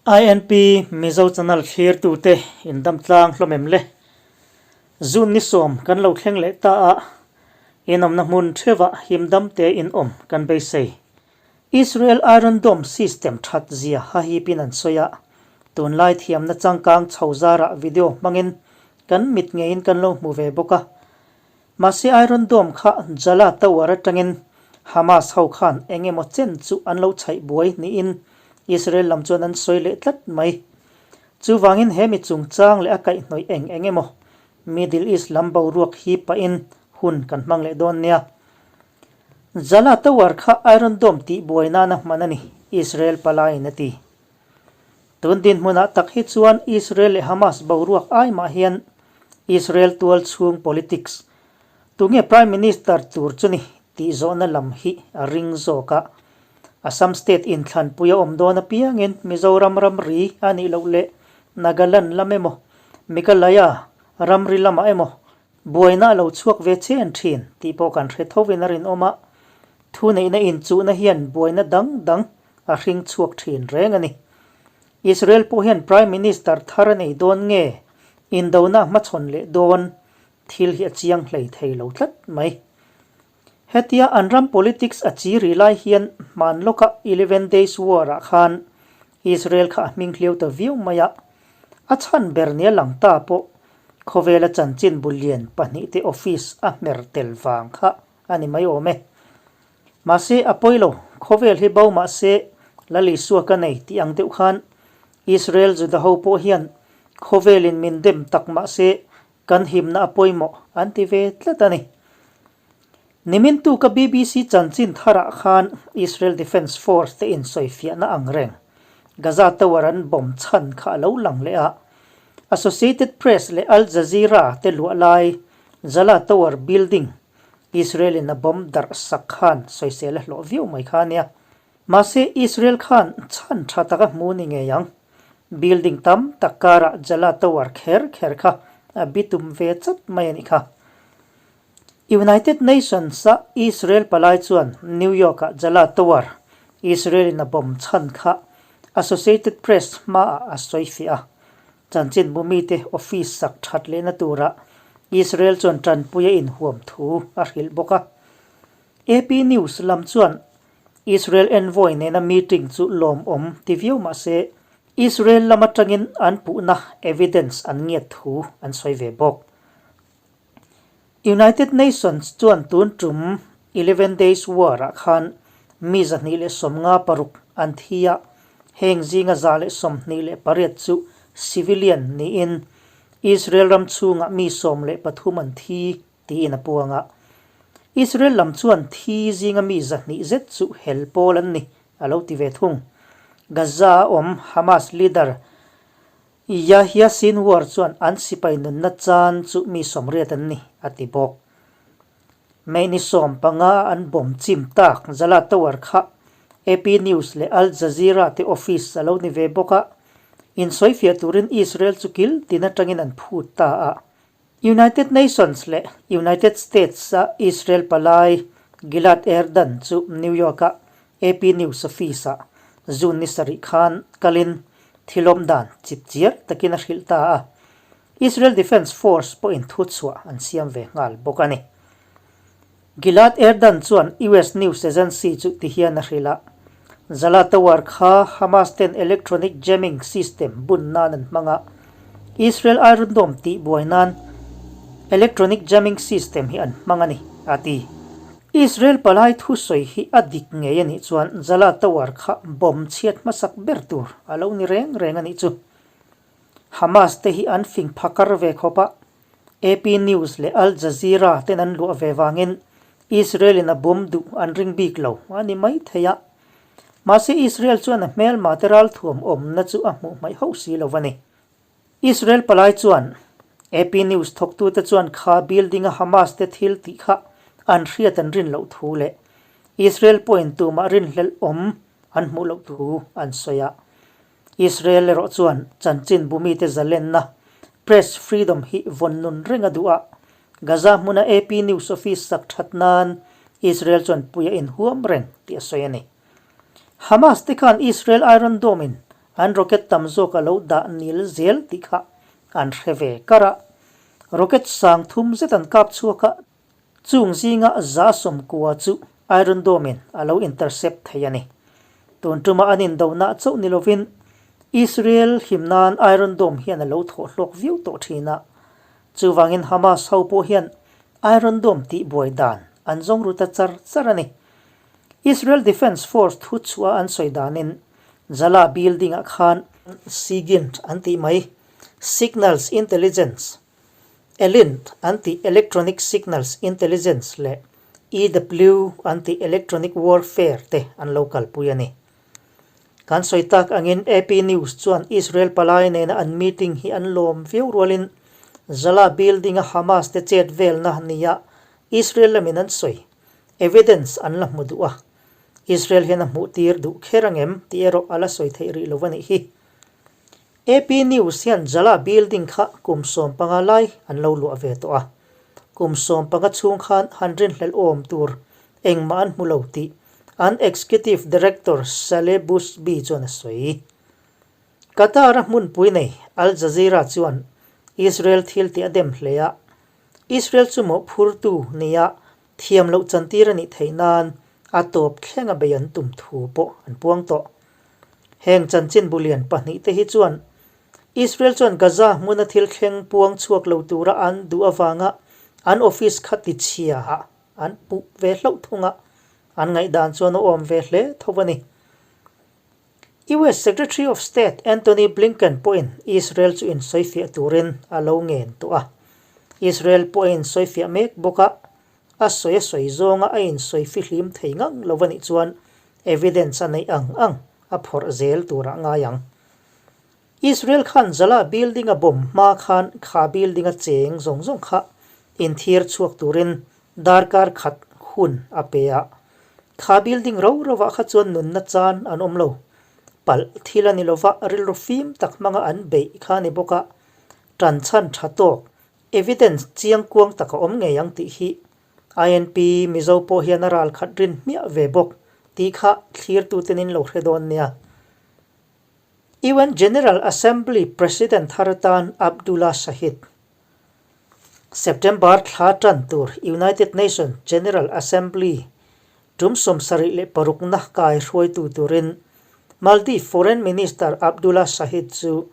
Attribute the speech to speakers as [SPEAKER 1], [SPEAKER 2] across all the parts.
[SPEAKER 1] INP Mizo Channel thlirtute indamtlang hlawm em le? June ni sawm kan lo thleng leh ta a, inawmna hmun theuhah himdam te inawm kan beisei. Israel Iron Dome system that zia hahipin an sawi a, tunlai thiamna changkang chho zarah video hmangin kan mit ngeiin kan lo hmu ve bawk a. Mahse Iron Dome kha Jala Tower atangin Hamas ho khan eng emaw chen chu an lo chhaih buai niin Israel lam chuan an sawi leh tlat mai. Chuvangin he mi chungchang leh a kaihhnawih eng eng emaw Middle East lam boruak hi pahin hun kan hmang leh dawn nia. Jala Tower kha Iron Dome tih buai nana hman a ni, Israel palaiin a ti. Tun dinhmunah tak hi chuan Israel leh Hamas boruak ai mah hian Israel tual chhung politics, tunge Prime Minister tur chu ni tih zawhna lam hi a ring zawk a. Assam state inthlanpui a awm dawn apiangin Mizoram ramri a nih loh leh Nagaland lam emaw, Meghalaya ramri lamah emaw buaina a lo chhuak ve chen thin tih pawh kan hre thovin a rinawm a. Thuneihna inchuhna hian buaina dang dang a hring chhuak thin reng a ni. Israel pawh hian Prime Minister thar a nei dawn nge indona hmachhawn leh dawn thil hi a chiang hlei thei lo tlat mai. Hetia an ram politics a chi ri lai hian hman lawka Eleven Days War ah khan Israel kha a hming hliau ta viau mai a, a chhan ber nia lang ta pawh khawvela chanchin bulian pahnihte office a hmer tel vang kha a ni mai awm e. Mahse, a pawi lo, khawvel hi bo mahse Lal Isua ka nei tih ang deuh khan Israel Juda ho pawh hian khawvelin min dem tak mahse kan himna a pawimawh an ti ve tlat a ni. Nimin tuka BBC chanchin tharah khan Israel Defence Force te insawifiahna ang reng Gaza Tower an bomb chhan kha a lo lang leh a, Associated Press leh Al Jazeera te luah lai Jala Tower building Israel in a bomb darh sak khan sawisel a hlawh viau mai kha ania. Mahse Israel khan chhan tha taka hmu ni ngei ang. Building tam tak karah Jala Tower kher kher kha a bitum ve chat mai a nih kha. United Nations a Israel palai chuan New York ah Jala Tower Israel in a bomb chhan kha Associated Press hmaah a sawi fiah a. Chanchinbu mite office sak that lehna turah Israel chuan tanpui a inhuam thu a hrilh bawk a. AP News lam chuan Israel envoy nena meeting chu lawmawm ti viau mah se Israel lam atangin an puhna evidence an ngiat thu an sawi ve bawk. United Nations chuan tun tum Eleven Days War-ah khan mi 256 an thi a, heng zinga 128 chu civilian niin Israel ram chhungah mi 13 an thi tiin a puang a. Israel lam chuan thi zinga mi 200 zet chu hel pawl an ni a lo ti ve thung. Gaza-a awm Hamas leader Yahya Sinwar chuan an sipai nunna chan chu mi 80 an ni, a ti bawk. May ni 15 an bomb chim tak Jala Tower kha AP News leh Al Jazeera te office a lo ni ve bawk a, insawifiah turin Israel chu kil tin atangin an phut ta a. United Nations leh United States-a Israel palai Gilad Erdan chu New York-a AP News office-ah June ni sarih khan kalin thilawm dan chip chiar takin a hrilh ta a. Israel Defence Force pawhin thuchhuah an siam ve nghal bawk a ni. Gilad Erdan chuan US news agency chu ti hian a hrilh a, Jala Tower kha Hamas ten electronic jamming system bun nan an hmang a, Israel Iron Dome tih buai nan electronic jamming system hi an hmang a ni, a ti. Israel palai thusawi hi a dik ngei a nih chuan Jala Tower kha bomb chhiat hmasak ber tur a lo ni reng reng a nih chu. Hamas te hi an fing phakar ve khawp a, AP News leh Al Jazeera ten an luah ve vangin Israel in a bomb duh an ring bik lo a ni mai thei a. Mahse Israel chuan a hmelma te ralthuam awmna chu a hmuh hmaih hauh si lo a ni. Israel palai chuan AP News thawktute chuan kha building a Hamas te thil tih kha an hriat an rin loh thu leh Israel pawhin tumah rinhlelh awm an hmuh loh thu an sawi a. Israel erawh chuan chanchin bumite zalenna, press freedom, hi vawn nun reng a duh a, Gaza hmuna AP News office sak that nan Israel chuan pui a inhuam reng tih a sawi a ni. Hamas te khan Israel Iron Dome in an rocket tam zawk a lo dah nil zel tih kha an hre ve kar a. Rocket sang thum zet an kap chhuak a, chung zinga 190 chu Iron Dome in a lo intercept thei a ni. Tun tuma an indohna chauh ni lovin Israel him nan Iron Dome hian a lo thawh hlawk viau tawh thin a. Chuvangin Hamas ho pawh hian Iron Dome tih buai dan an zawng ru ta char char a ni. Israel Defence Force thu chhuah an sawi danin Jala building ah khan SIGINT an tih mai, Signals Intelligence, ELINT an tih Electronic Signals Intelligence leh EW an tih Electronic Warfare te an lo kalpui a ni. Kan sawi tak angin AP News chuan Israel palai nena an meeting hi an lawm viau rualin Jala building a Hamas te chet velna nia Israel lamin an sawi evidence an la hmu duh a, Israel hian a hmuh tir duh kher angem tih erawh a la sawi theih rih lo a nih hi. AP News hian Jala building kha kum 15 lai an lo luah ve tawh a, kum 15 chhung khan han rinhlelh awm tur engmah an hmu lo tih an Executive Director Saleh Busby chuan a sawi. Qatar-a hmunpui nei Al Jazeera chuan Israel thil tih a dem hle a, Israel chu mawhphurtu nia thiam loh chantir a nih theih nan a tawp thlenga bei an tum thu pawh an puang tawh. Heng chanchin bulian pahnihte hi chuan Israel chuan Gaza hmuna thil thleng puang chhuak lo tura an duh avanga an office kha tichhia ah an puh ve hlauh thung a, an ngaihdan chuan a awm ve hle tho a ni. US Secretary of State Antony Blinken pawhin Israel chu insawifiah turin a lo ngen tawh a. Israel pawh a insawifiah mek bawk a, a sawi a sawi zawnga a insawi fihlim thei ngang lo a nih chuan evidence a neih ang ang a phawrh zel turah ngai ang. Israel khan Jala building a bomb hma khan kha building a cheng zawng zawng kha inthir chhuak turin darkar khat hun a pe a. Kha building ro rovah kha chuan nunna chan an awm lo. Palh thil a ni lova rilru fim tak hmanga an beih kha a ni bawk a, tan chhan tha tawk, evidence chiang kuang tak a awm ngei ang tih hi INP Mizo pawh hian a ral khat rin hmiah ve bawk tih kha thlirtuten in lo hre dawn nia. UN General Assembly President thar atan Abdullah Shahid. September thla tan tur United Nations General Assembly tum 76 na kai hruaitu turin Maldives Foreign Minister Abdullah Shahid chu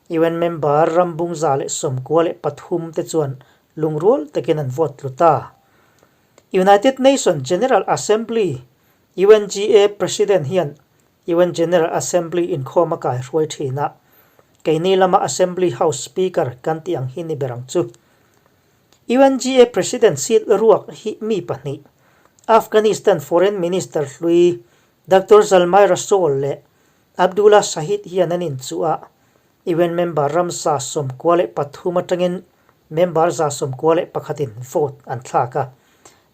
[SPEAKER 1] UN member rambung 193 te chuan lungrual takin an vote tlu ta. United Nations General Assembly, UNGA, President hian UN General Assembly inkhawm a kai hruai thin a, keini lama Assembly House Speaker kan tih ang hi ni ber ang chu. UNGA President seat ruak hi mi pahnih, Afghanistan Foreign Minister hlui Doctor Zalmay Rasool leh Abdullah Shahid hian an inchuh a, UN member ram 93 atangin member 91 in vote an thlak a.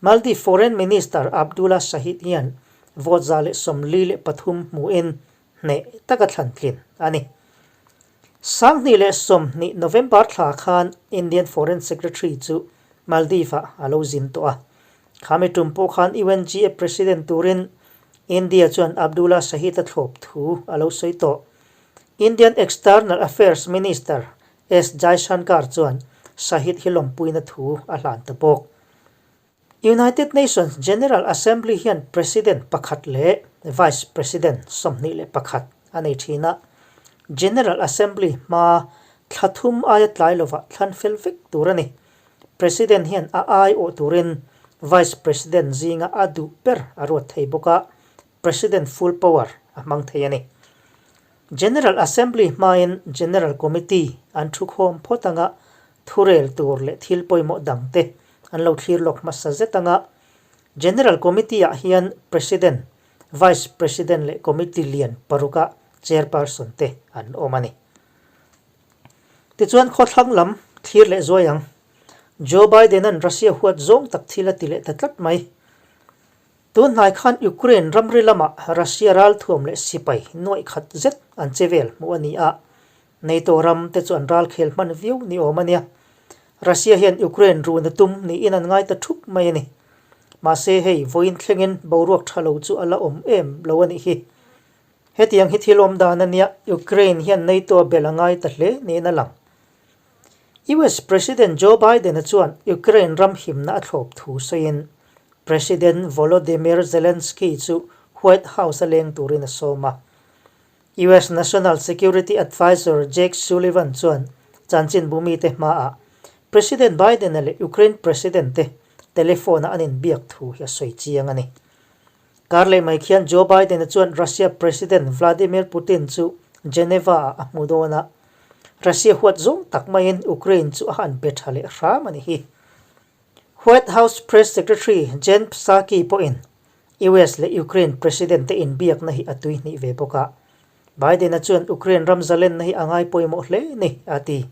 [SPEAKER 1] Maldives Foreign Minister Abdullah Shahid hian vote 143 hmuhin hneh taka thlan tlin a ni. 2020 November thla khan Indian Foreign Secretary chu Maldives ah a lo zin tawh a. Khami tum pawh khan UNGA President turin India chuan Abdullah Shahid a thlawp thu a lo sawi tawh. Indian External Affairs Minister S Jaishankar chuan Shahid hi lawmpuina thu a hlan ta bawk. United Nations General Assembly hian President pakhat leh Vice President 21 a nei thin a, General Assembly hma thla thum aia tlai lovah thlan fel vek tur a ni. President hian a aiawh turin Vice President zinga a duh ber a ruat thei bawk a, President full power a hmang thei a ni. General Assembly hmain General Committee an thukhawm phawt anga thurel tur leh thil pawimawh dangte an lo thlir lawk hmasa zet anga General Committee ah hian President, Vice President leh Committee lian paruka Chairperson te an awm a ni. Tichuan khawthlang lam thlir leh zuai ang. Joe Biden-a'n Russia huat zawng tak thil a ti leh ta tlat mai. Tun hnai khan Ukraine ramri lamah Russia ralthuam leh sipai nuaih khat zet an che vel hmuh a ni a, NATO ram te chu an ralkhel hman viau ni awm a nia. Russia hian Ukraine run a tum niin an ngai ta thup mai a ni. Mahse hei vawiin thlengin boruak tha lo chu a la awm em lo a nih hi. Hetiang hi thil awm dan a nia, Ukraine hian NATO a bel a ngai ta hle niin a lang. US President Joe Biden-a chuan Ukraine ram himna a thlawp thu sawiin President Volodymyr Zelensky chu White House-a leng turin a sawm a. US National Security Advisor Jake Sullivan chuan chanchinbu mite hmaah President Biden-a leh Ukraine President te telephone-a an inbiak thu hi a sawi chiang a ni. Kar leh mai khian Joe Biden-a chuan Russia President Vladimir Putin chu Geneva-ah a hmu dawn a, Russia huat zawng tak maiin Ukraine chu a han be tha leh hram a ni hi. White House Press Secretary Jen Psaki pawhin US leh Ukraine President te inbiakna hi a tuihnih ve bawk a, Biden-a chuan Ukraine ram zalenna hi a ngai pawimawh hle ni, a ti.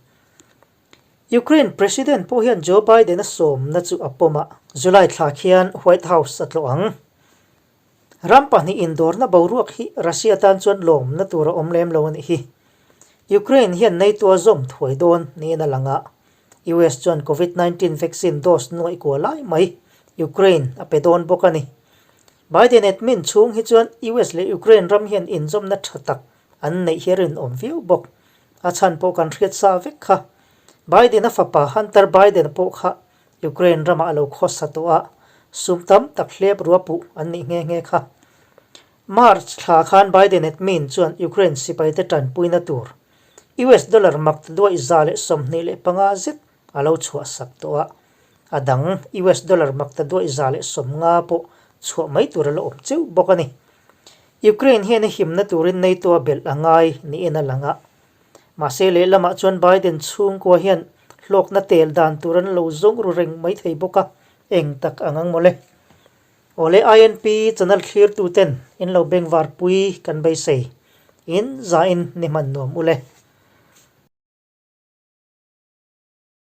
[SPEAKER 1] Ukraine President pawh hian Joe Biden-a sawmna chu a pawm a, July thla khian White House a tlawh ang. Ram pahnih indawrna boruak hi Russia tan chuan lawmna tur a awm lem lo a nih hi. Ukraine hian NATO a zawm thuai dawn niin a lang a, US chuan Covid 19 vaccine dose nuaih kua lai mai Ukraine a pe dawn bawk a ni. Biden admin chhung hi chuan US leh Ukraine ram hian inzawmna tha tak an neih hi a rinawm viau bawk. A chhan pawh kan hriat sa vek kha. Biden-a fapa Hunter Biden pawh kha Ukraine ramah a lo khawsa tawh a, sum tam tak hlep rua puh an nih nghe nghe kha. March thla khan Biden admin chuan Ukraine sipaite tanpuina tur US dollar mak ta duaih 125 zet a lo chhuahsak tawh a, a dang US dollar mak ta duaih 150 pawh chhuah mai tur a la awm cheu bawk a ni. Ukraine hian a himna turin NATO a belh a ngai niin a lang a. Mahse lehlamah chuan Biden chhungkua hian hlawkna tel dan tur an lo zawng ru reng mai thei bawk a, eng tak ang ang mawle. Awle INP channel thlirtu ten in lo bengvar pui kan beisei. In zain ni hman nuam ule.